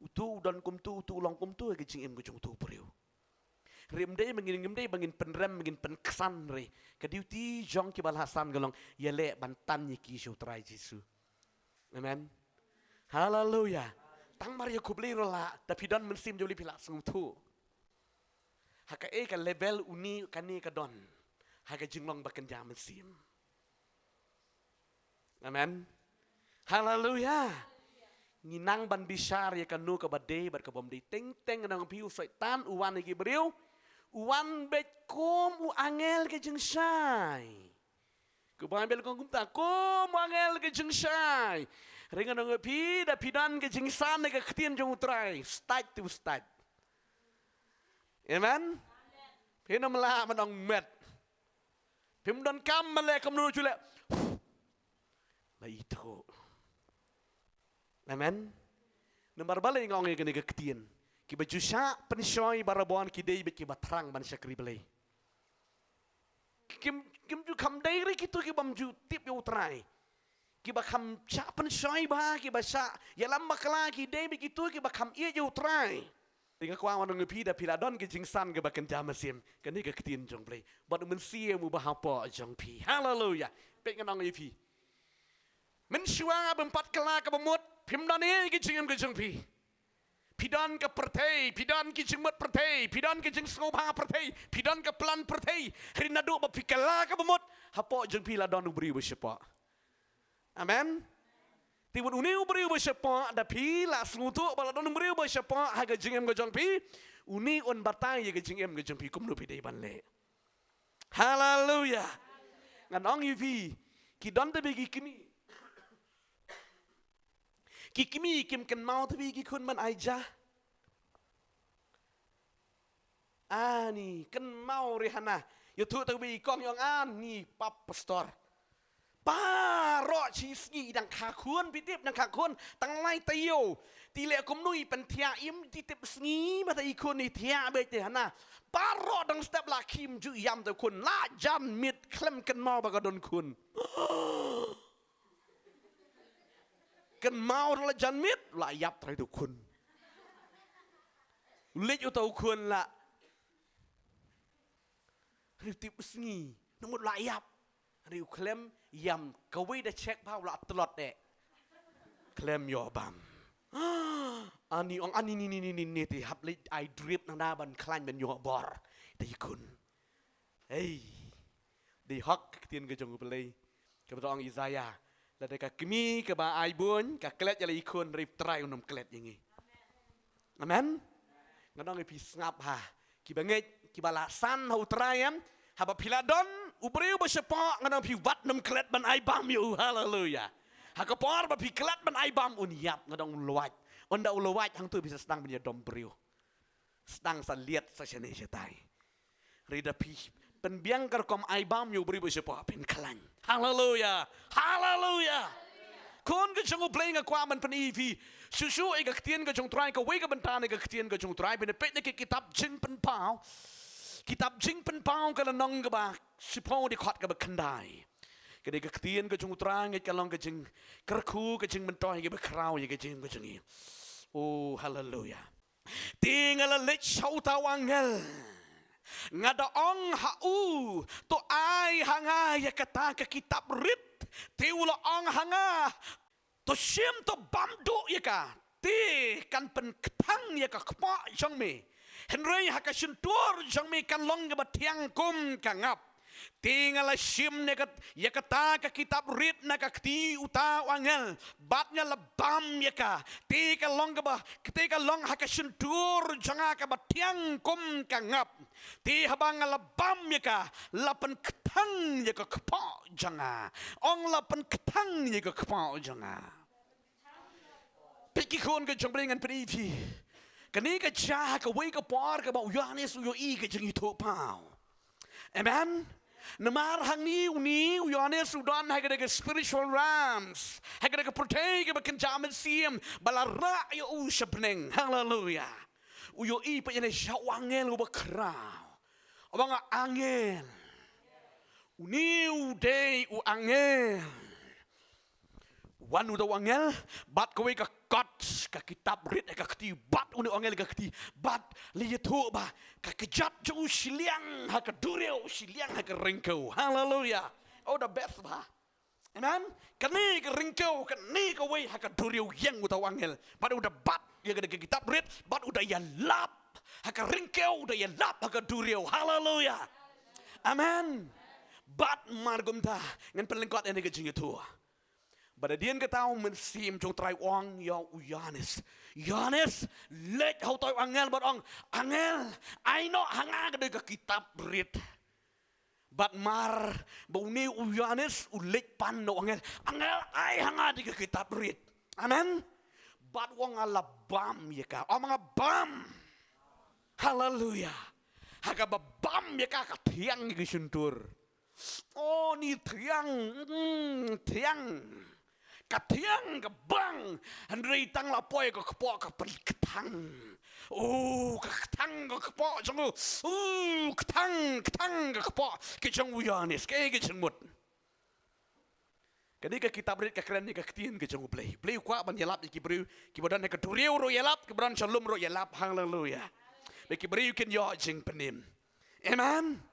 Utu u don kumtu, utu u long kumtu, ka jingim ka jong utu u briew. Rim dei ba ngin, ngim dei ba ngin pynrem, ba ngin pynksan re. Ka duty jong kiba la san ka long, ïa leh ban tan ïa ki sha u Trai Jisu. Amen. Haleluya. Tang mar ïa khublei ruh la, da phi don mynsiem jong phi la sngewthuh. Ha kaei ka level une kane ka don. Ha ka jinglong ba kynja mynsiem. Amen. Haleluya. Ngi nang ban bishar ïa kano kaba dei bad kaba ym dei. Teng teng ngan ong phi u Soitan u wan ïa ki briew. U wan beit kum u angel ka jingshai. Ka Baibl ka ong kumta kum u angel ka jingshai. Ring ngan ong phi da phi don ka jingsan ïa ka ktien jong u Trai. Stad tu stad. Amen. Phi nym lah ban ong met. Phim don kam ban leh kumno ju leh. La ithuh. Amen. Namar balei nga ong ïa kane ka ktien. Kiba ju shah pynshoi barabor ki dei beit kiba thrang ban shakri Blei. Kim, kim ju kham dei re kito kibym ju tip ïa u Trai. Kiba kham shah pynshoi bha, kiba shah ïalam bakla ki dei beit kito kiba kham ïeit ïa u Trai. Te nga kwah ban ong ïa phi da phi la don ki jingsan kiba kynja mynsiem. Kane ka ktien jong Blei. Bad u Mynsiem uba hapoh jong phi. Haleluya. Peit ngan ong ïa phi. Mynshuwa bym pat kylla kaba mut. Phim don ei ei ki jingim ka jong phi. Phi don ka pyrthei, phi don ki jingmut pyrthei, phi don ki jingsngewbha pyrthei, phi don ka plan pyrthei. Hynrei naduh ba phi kylla kaba mut. Hapoh jong phi la don u briew ba shapoh. Amen. Te wat une u briew ba shapoh da phi la sngewthuh ba la don u briew ba shapoh ha ka jingim ka jong phi. Une un batai ïa ka jingim ka jong phi kumno phi dei ban leh. Haleluya. Ngan ong ïa phi ki don tebei ki kmie. Ki kmie kim kynmaw tebei ki khun ban ai ja. Ani kynmaw re hana. Ïathuh tang ba i kong i ong ani pap pastor. Baroh shi sngi i dang kha khun, phi tip dang kha khun tang lai taïew. Te leh kumno i pynthiah, im tip sngi ba ta i khun i thiah beit te hana. Baroh dang step la khim ju ïam te khun la jan miet khlem kynmaw ba ka don khun. Kynmaw la jan miet la ïap trai te khun. Leit uta u khun la. Hynrei tip sngi nang mut la ïap. Hynrei u khlem ïam kawei da check bha u la tlot eh. Khlem ïoh bam. Ani ong ani ni ni ni ni ni te hap leit ai drip nang da ban khlaiñ ban ïoh bor. Te i khun. Hei. Dei hok ka ktien ka jong u Blei. Kaba ong Isaiah. Lada ka kmie kaba ai bun ka klet ïa la i khun, hynrei Trai un ym klet ïa ngi. Amen. Ngan ong ïa phi sngap ha. Kiba ngeit, kiba la san ha u Trai em. Haba phi la don u briew ba shapoh, ngan ong phi wat nym klet ban ai bam ïa u. Haleluya. Ha ka por ba phi klet ban ai bam un ïap, ngan ong u lwait. Ynda u lwait hangtu phi sa sdang ban ïadom briew. Sdang sa liat sa shane shatai. Hynrei da phi pynbiang ka rukom ai bam ïa u briew ba shapoh phin khlaiñ. Haleluya. Haleluya. Khun ka jong u Blei nga kwah ban pyni ïa phi. Shuh shuh ïa ka ktien ka jong u Trai, kawei ka bynta na ka ktien ka jong u Trai, phin peit na ka kitab Jingpynpaw. Kitab Jingpynpaw ka lynnong kaba shiphew dkhot kaba khyndai. Ka dei ka ktien ka jong u Trai, ngeit ka long ka jingkyrkhu, ka jingmyntoi kaba khraw ïa ka jingim ka jong ngi. Oh, haleluya. Te nga la leit sha uta u angel. Nga da ong ha u, to ai ha nga ïa kata ka kitab rit. Te u la ong ha nga, to shim to bam duh ïa ka. Te kan pynkthang ïa ka kpoh jong me. Hynrei ha ka shyntur jong me kan long kaba thiang kum ka ngap. Te nga la shim ne kat, ïa kata ka kitab rit na ka kti uta u angel. Bad nga la bam ïa ka. Te ka long kaba, te ka long ha ka shyntur jong nga kaba thiang kum ka ngap. Te haba nga la bam ïa ka, la pynkthang ïa ka kpoh jong nga. Ong la pynkthang ïa ka kpoh jong nga. Peit ki khun ka jong u Blei ngan pyni phi. Kane ka jia ha kawei ka por kaba u Ïohannes u ïohi ka jingithuhpaw. Amen. Namar hangne une u Ïoannis u don ha kata ka spiritual realms, ha kata ka pyrthei kaba kynja mynsiem, ba la rah ïa u sha bneng. Haleluya. U ïohi pat ïa une sha u angel uba khraw. Uba nga angel. Une u dei u angel. Wan uta u angel bad kawei ka kot, ka kitab rit ha ka kti, bad une u angel ha ka kti, bad la ïathuh ba ka kjat jong u shiliang ha ka duriaw, shiliang ha ka ryngkew. Haleluya. Oh, the best ba. Amen. Kane ka ryngkew, kane kawei ha ka duriaw, ïeng uta u angel. Bad u da bat ïa ka, ka kitab rit, bad u da ïalap ha ka ryngkew, u da ïalap ha ka duriaw. Haleluya. Amen. Bad mar kumta, ngan pynlyngkot ïa kane ka jingïathuh. Bad hadien kata u Mynsiem jong u Trai u ong ïa u Ïoannis. Ïoannis, leit ha uta u angel bad ong, angel, ai noh ha nga ka dei ka kitab rit. Bad mar ba une u Ïoannis u leit pan na u angel, angel, ai ha nga ka dei ka kitab rit. Amen. Bad u ong, nga la bam ïa ka. Ong, nga bam. Haleluya. Ha kaba bam ïa ka, ka thiang ïa ki shyntur. Oh, ni thiang, mm, thiang. Ka thiang ka bang. Hynrei tang la poi ka kpoh ka pynktang. Oh, ka ktang ka kpoh jong u. Oh, ktang, ktang ka kpoh ka jong u Ïoannis. Kaei ka jingmut? Kane ka kitab rit ka kren ïa ka ktien ka jong u Blei. Blei u kwah ban ïalap ïa ki briew kiba don ha ka duriaw ruh ïalap, kiba don sha lum ruh ïalap. Haleluya. Ba ki briew kin ïoh jingpynim. Amen.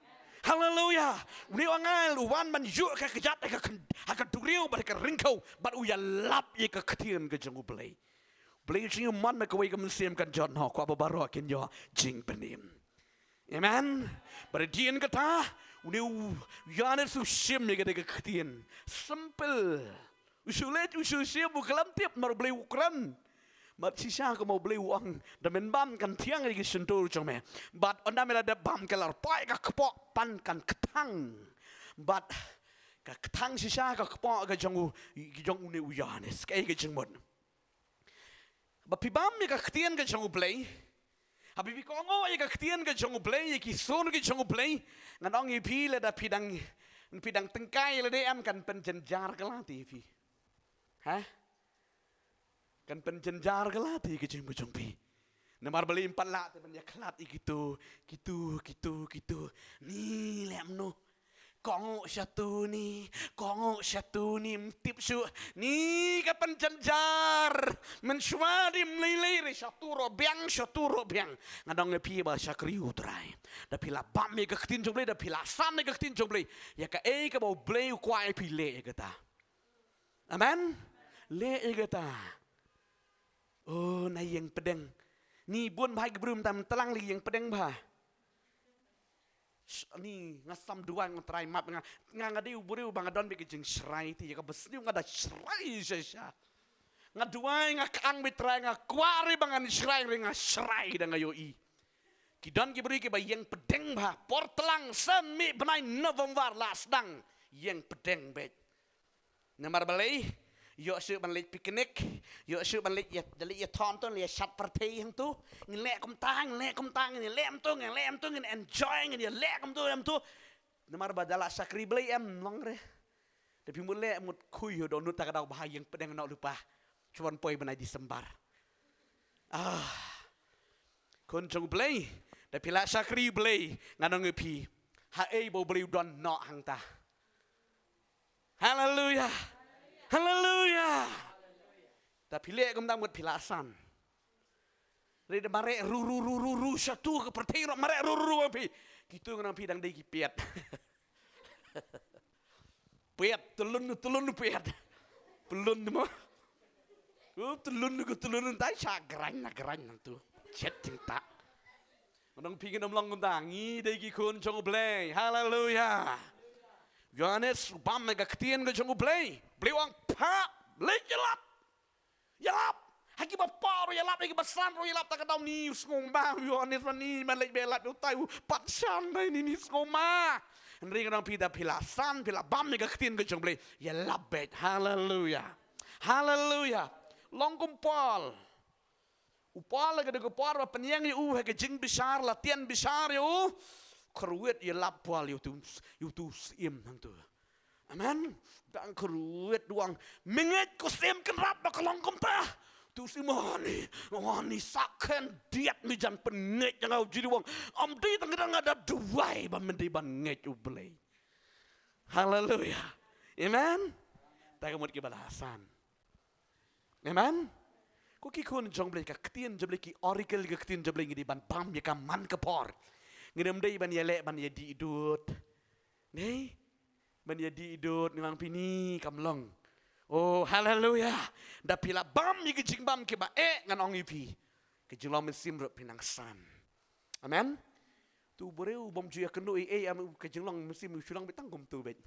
Haleluya. Une u angel u wan ban ïuh ka kjat ha ka, ha ka duriaw bad ha ka ryngkew, bad u ïalap ïa ka ktien ka jong u Blei. Blei u jingmon na kawei ka mynsiem kan jot noh, kwah ba baroh kin ïoh jingpynim. Amen. Bad hadien kata, une u Ïoannis u shim ïa kata ka ktien. Simple. U shu leit, u shu shim, u khlem tip namar u Blei u kren. Bad shisha kumba u Blei u ong, da men bam kan thiang ïa ki shyntur jong me. Bad ynda me la dep bam, ka la poi ka kpoh pan kan ktang. Bad ka ktang shisha ka kpoh ka jong u, jong une u Ïoannis. Kaei ka jingmut? Ba phi bam ïa ka ktien ka jong u Blei. Haba phi kohnguh ïa ka ktien ka jong u Blei, ïa ki sur ki jong u Blei. Ngan ong ïa phi, lada phi dang, phi dang tyngkai lada em, kan pynjynjar ka lad ïa phi. Ha? Kan pynjynjar ka lad ïa ka jingim ka jong phi. Namar balei? Ym pat lah te ban ïakhlad ïa kito, kito, kito, kito. Ni leh kumno. Kohnguh shatu ni, kohnguh shatu ni, ym tip shuh. Ni ka pynjynjar. Mynshuwa dei ym lei lei re, shatu ruh biang, shatu ruh biang. Nga ong ïa phi ba shakri u Trai. Da phi la bam ïa ka ktien jong u Blei, da phi la san ïa ka ktien jong u Blei, ïa kaei kaba u Blei u kwah ïa phi, leh ïa kata. Amen. Leh ïa kata. Oh, na ïeng pdeng. Ni bun bha ki briew mynta, mynta tang la ïeng pdeng bha. Sh-, ni nga sam duwai, nga Trai map nga, nga, nga dei u briew ba nga don beit ka jingshrai te, ïa kaba sniew nga da shrai shisha. Nga duwai, nga kang beit Trai, nga kwah re ba ngan shrai re, nga shrai da nga ïohi. Ki don ki briew kiba ïeng pdeng bha, por tlang, san, mih bnai November la sdang ïeng pdeng beit. Namar balei? Ïoh shuh ban leit picnic, ïoh shuh ban leit ïa, leit ïa thon to, leit ïa shat pyrthei hangto. Ngin leh kumta, ngin leh kumta, ngin leh kumto, ngin leh kumto, ngin enjoy, ngin ïa leh kumto, kumto. Namar ba da la shakri Blei em long re. Da phi mut leh mut khui ho dohnud ta ka daw bha, ïeng pdeng noh lypa. Shu wan poi bnai December. Ah. Khun jong u Blei, da phi la shakri Blei, ngan ong ïa phi, haei ba u Blei u don noh hangta. Haleluya. Haleluya. Da phi leh kumta mut phi la san. Re da mareh ru ru ru ru ru shatu, ka pyrthei ruh mareh ru ru ru phi. Kito ngan ong phi dang dei ki piat. Piat, tylun, tylun piat. Pylun mo. Oh, tylun ko tylun, tai sha grain na grain nangtu. Chet jingtak. Ngan ong phi, ngin ym long kumta, ngi dei ki khun jong u Blei. Haleluya. Ïoannis u bam ïa ka ktien ka jong u Blei. Blei u ong, phah, leit ïalap. Ïalap. Ha kiba pop ruh ïalap, ha kiba san ruh ïalap, ta ka daw ni u sngewma, u Ïoannis, ma ni, ma leit ba ïalap ïa utai u pat san, dei ni, ni sngewma. Hynrei ngan ong phi, da phi la san, phi la bam ïa ka ktien ka jong u Blei, ïalap beit. Haleluya. Haleluya. Long kum u Paul. U Paul, ha ka dei ka por ba pynïeng ïa u ha ka jingbishar, la tian bishar ïa u. kyrwit ïalap pal ïa utu, ïa utu syiem hangtu. Amen. Dang kyrwit u ong, mynngeit ko syiem kynrad ba ka long kumta. Utu syiem, ani, ani, sa khyndiat me jan pynngeit ïa nga. U Jisu u ong, ym dei tang da nga, da duwai ba men dei ban ngeit U Blei. Haleluya. Amen. Te ka mut kiba la san. Amen. Ko ki khun jong U Blei, ka ktien jong U Blei, ki oracle ka ktien jong U Blei, ngi dei ban bam ïa ka man ka por. Ngim dei ban ïaleh ban ïadih dud. Nei? Ban ïadih dud, ngan ong phi, ni kam long. Oh, haleluya. Da phi la bam ïa ki jingbam kiba eh, ngan ong ïa phi, ka jinglong mynsiem ruh phin nang san. Amen. Tu briew bym ju ïakynduh ei ei, em, ka jinglong mynsiem u shu long beit tang kumtu beit.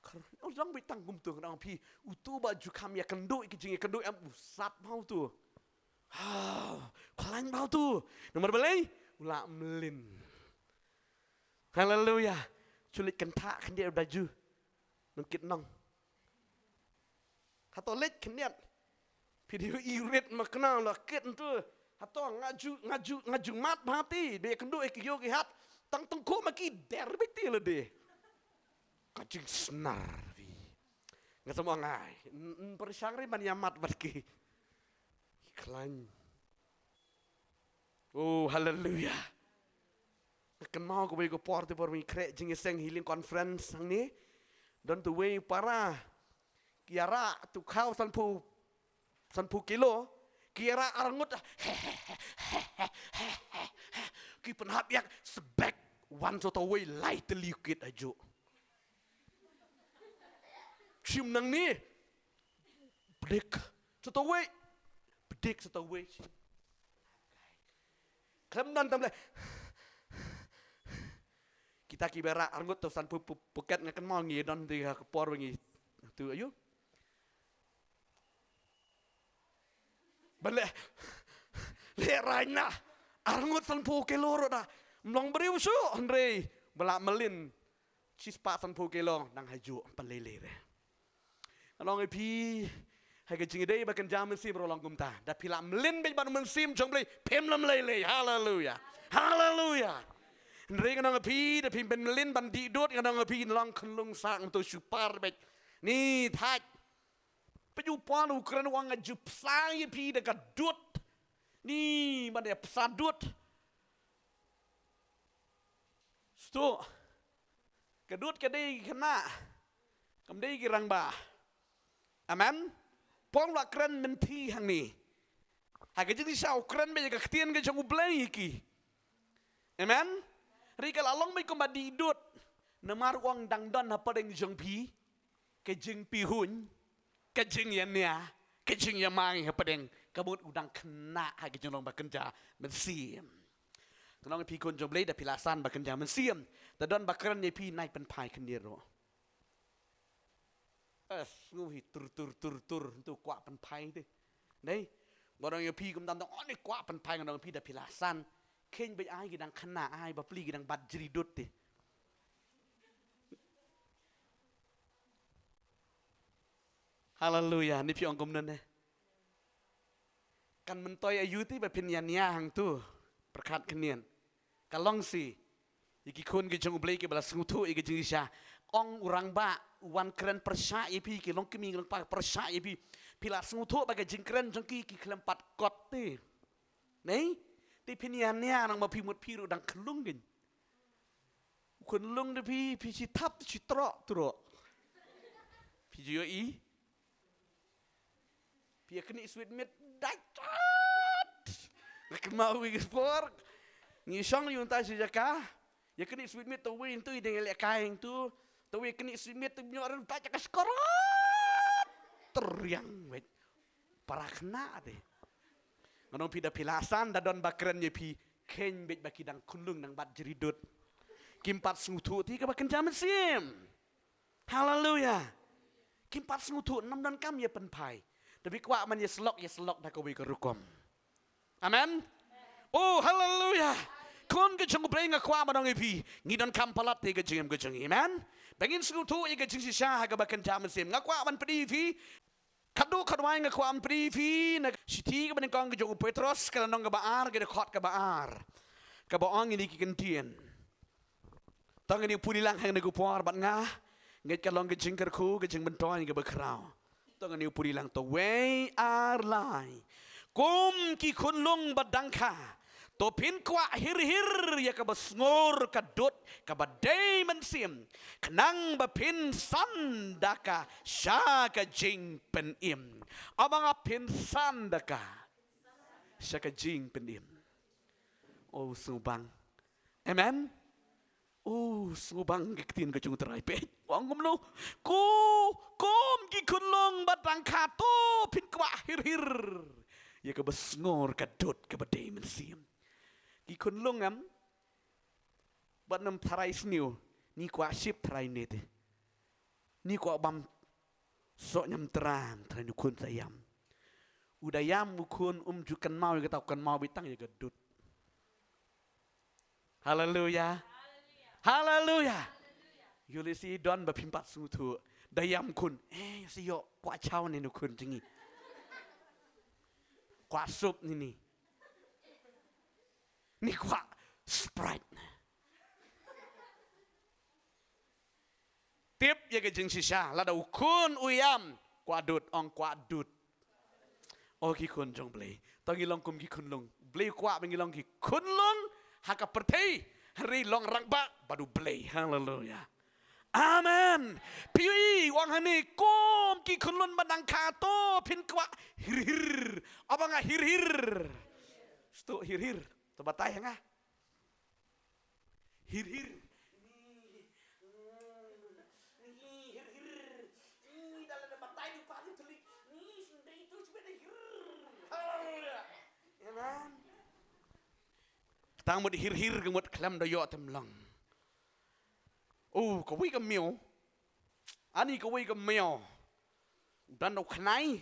Kar, u long beit tang kumtu, ngan ong phi, utu ba ju kham ïakynduh, ka jingïakynduh em, u sat bha utu. Ha, khlaiñ bha utu. Namar balei? U la mlien. Haleluya. Ju leit kynthah khyndiat da ju. Nang kit nong. Hato leit khyndiat. Phi dei i rit ma kynnoh la kit ntu. Hato nga ju, nga ju, nga ju mad bha ti. Dei kynduh ïa ki ïew ki hat. Tang tang ko ma ki der beit ti la dei. Ka jingsnar phi. Nga sa ong ai. N-, n-, pyrshang ri ban ïa mad bad ki. Khlaiñ. Oh, haleluya. Nga kynmaw kawei ka por, te por ba ngi khreh jingïaseng healing conference hangne. Don tu wei para ki ïarah tu khaw sanphew, sanphew kilo, ki ïarah arngut. Ki pynhap ïa ka sbek, wan sa tu wei lai tylli kit ajuh. Shim nangne. Pdik. Sa tu wei. Pdik sa tu wei. Khlem don tam leh. Kita kiba ïarah arngut tu sanphew pu-, puket, nga kynmaw ngi don te ha ka por ba ngi tu ayu. Ban leh, leh rain na. Arngut sanphew kilo ruh da. Ym long briew shuh, hynrei ba la mlien. Shispah sanphew kilo, nang hajuh, pynlei lei re. Nga ong ïa phi, ha ka jingïadei ba kynja mynsiem ruh long kumta. Da phi la mlien beit bad u Mynsiem jong U Blei, phim lem lei lei. Haleluya. Haleluya. Hynrei nga ong ïa phi, da phim pynmlien ban dih dud, nga ong ïa phi, long khunlung sah, ngam tu shu par beit. Ni thait. Peit u Paul u kren u ong, nga ju bsa ïa phi da ka dud. Ni, ban ïa bsa dud. Stu. Ka dud ka dei khynnah. Kam dei ki rangbah. Amen. Paul u la kren mynta hangne. Ha ka jingshisha u kren beit ïa ka ktien ka jong U Blei ïa ki. Amen. Hynrei ka la long beit kumba dih dud. Namar u ong dang don hapdeng jong phi ka jingpihuiñ, ka jingïania, ka jingïamai hapdeng, ka mut u dang khynnah ha ka jinglong ba kynja mynsiem. Nga ong ïa phi khun jong U Blei, da phi la san ba kynja mynsiem, da don ba kren ïa phi, nai pynphai khyndiat ruh. Eh, sngew hi tur tur tur tur, ntu kwah pynphai te. Nei, nga ong ïa phi kumta, ntu, oh, ni kwah pynphai, nga ong ïa phi, da phi la san. Kheiñ beit ai, ki dang khynnah ai, bapli ki dang bat jri dud te. Haleluya, ni phi ong kumno ne? Kan myntoi aïu te ba phin ïania hangtu. Pyrkhat khyndiat. Ka long shi. Ïa ki khun ki jong U Blei kiba la sngewthuh ïa ka jingshisha. Ong u rangbah, u wan kren pyrshah ïa phi, ki long kmie ki long kpa pyrshah ïa phi. Phi la sngewthuh ba ka jingkren jong ki, ki khlem pat kot te. Nei? Te phin ïania nang ma phi mut phi ruh dang khunlung kein. U khunlung te phi, phi shi thap shi troh troh. Phi ju ïohi. Phi ïa knieh sweet meat dait. Nga kynmaw wei ka por. Ngi shong ïa uta shi jaka. Ïa knieh sweet meat, to wei ntu i dang ïalehkai ntu. To wei knieh sweet meat, to ñiuh ren pat jaka skorot. Teriang wei. Para khynnah te. Nga ong phi da phi la san da don ba kren ïa phi, kheiñ beit ba ki dang khunlung nang bat jri dud. Kim pat sngewthuh te kaba kynja mynsiem. Haleluya. Kim pat sngewthuh, ym don kam ïa pynphai. Da phi kwah ban ïa slok, ïa slok da kawei ka rukom. Amen. Oh, haleluya. Khun ka jong U Blei, nga kwah ban ong ïa phi, ngi donkam palat te ka jingim ka jong ngi. Amen. Ba ngin sngewthuh ïa ka jingshisha ha kaba kynja mynsiem. Nga kwah ban pdiang ïa phi. Khadduh khadwai nga kwah ban pdiang ïa phi na ka shithi kaba nyngkong ka jong u Petros, ka lynnong kaba ar, ka dkhot kaba ar. Kaba ong ïa kine ki kyntien. To ngin ïa pule lang hangne ka por bad nga. Ngeit ka long ka jingkyrkhu, ka jingmyntoi kaba khraw. To ngin ïa pule lang, to wei ar lai. Kum ki khunlung ba dang kha, to phin kwah hir hir ïa kaba sngur ka dud kaba dei mynsiem, khnang ba phin san da ka sha ka jingpynim. Aba nga phin san da ka sha ka jingpynim. Oh, sngewbang. Amen. Oh, sngewbang ka ktien ka jong u Trai, peit. Ong kumno? Ko, kum ki khunlung ba dang kha, to phin kwah hir hir ïa kaba sngur ka dud kaba dei mynsiem. Ki khunlung em, bad nam tharai sniew, ni kwah ship tharai ne te. Ni kwah bam soh ñiamtram tharai ne u khun sa ïam. U da ïam u khun, um ju kynmaw ïa kata, u kynmaw beit tang ïa ka dud. Haleluya. Haleluya. Ïoh lehse don ba phim pat sngewthuh. Da ïam khun. Eh, ïoh lehse ïoh kwah chow ne u khun jong ngi. Kwah soup ne ni. Ni kwah Sprite. Tip ïa ka jingshisha, lada u khun u ïam, kwah dud, ong kwah dud. O ki khun jong U Blei, to ngi long kum ki khunlung. U Blei u kwah ba ngi long ki khunlung ha ka pyrthei, hynrei long rangbah bad U Blei. Haleluya. Amen. Phi ïohi u ong hangne, kum ki khunlung ba dang kha, to phin kwah hir hir. Aba nga hir hir. Sngewthuh hir hir? To batai ha nga. Hir hir. Hir hir. Haleluya. Tang mut hir hir ka mut khlem da ïoh te ym long. Oh, kawei ka miaw. Ani kawei ka miaw. U don da u khnai.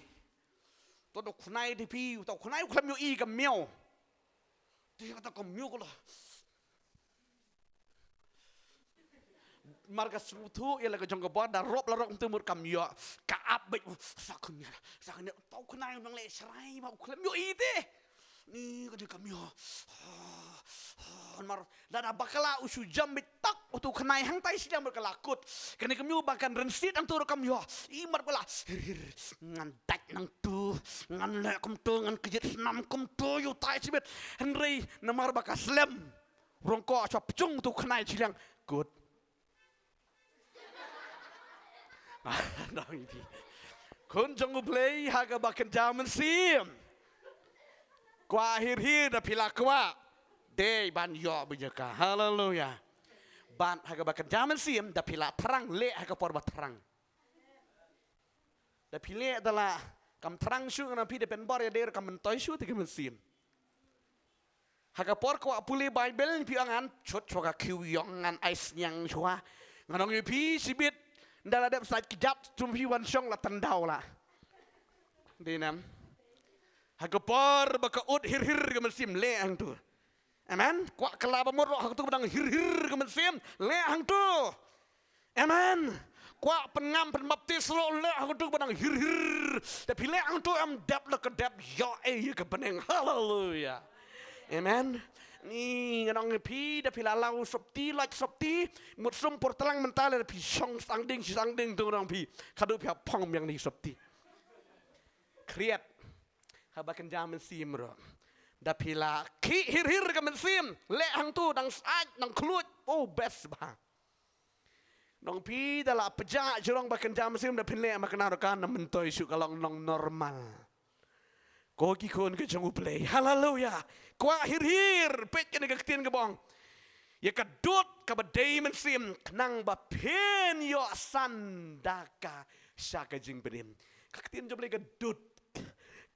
To da u khnai te phi, uta u khnai u khlem ïohi ka miaw. Te kata ka miaw ka la. Mar ka sngewthuh ïa la ka jong ka bor, da rop la rop kumta mut kam ïoh. Ka ap beit, sa khun ïa, sa khun ïa, uta u khnai u nang leh shrai ma u khlem ïohi te. Ni ka dei ka miaw. Mar lada bakla u shu jam beit tak, uta u khnai hangtai shiliang bad ka la kut. Kane ka miaw ba kan rynsied hangto ruh kam ïoh. I mar ba la hir hir. Ngan dait nangto, ngan leh kumto, ngan kjit snam kumto, ïa utai shibit. Hynrei namar ba ka slem, rong ko sha pjong uta u khnai shiliang. Kut. Khun jong U Blei ha kaba kynja mynsiem. Kwah hir hir da phi la kwah. Dei ban ïoh beit ïa ka. Haleluya. Bad ha kaba kynja mynsiem da phi la thrang, leh ha ka por ba thrang. Da phi leh da la kam thrang shuh, ngan ong phi, da pynbor ïa dei ruh kam myntoi shuh te ka mynsiem. Ha ka por kwah pule Baibl, phi ong ngan shut shuwa ka khiew ïong, ngan ai sniang shuwa. Ngan ong ïa phi shibit, ynda la dep sait kjat, tum phi wan shong la tyndaw la. Dei nam. Ha ka por ba ka ud hir hir ka mynsiem, leh hangto. Amen. Kwah kylla ba mut ruh, ha kato kaba dang hir hir ka mynsiem, leh hangto. Amen. Kwah pynngam pynbaptis ruh, leh hangto kaba dang hir hir. Da phi leh hangto, em dep la ka dep ïoh ei ïa ka bneng. Haleluya. Amen. Ni ngan ong ïa phi, da phi la law sopti, lait sopti, mut sum por tlang mynta, lada phi shong sangding shi sangding, to ngan ong ïa phi, khadduh phi hap phong biang ni sopti. Khriat. Haba kynja mynsiem ruh. Da phi la khih hir hir ka mynsiem, leh hangto, dang sait, dang khluit. Oh, best bha. Ngan ong phi, da la pjah jrong ba kynja mynsiem, da phin leh ma kane ruh, kan ym myntoi shuh, ka long nong normal. Ko ki khun ka jong U Blei. Haleluya. Kwah hir hir, peit kane ka ktien kaba ong. Ïa ka dud kaba dei mynsiem, khnang ba phin ïoh san da ka sha ka jingpynim. Ka ktien jong U Blei, ka dud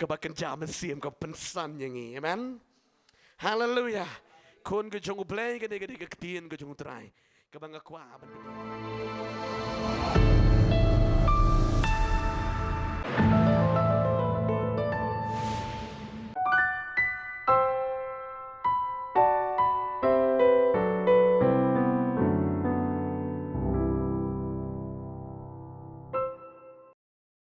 kaba kynja mynsiem, ka pynsan ïa ngi. Amen. Haleluya. Khun ka jong U Blei, kane ka dei ka ktien ka jong U Trai kaba nga kwah ban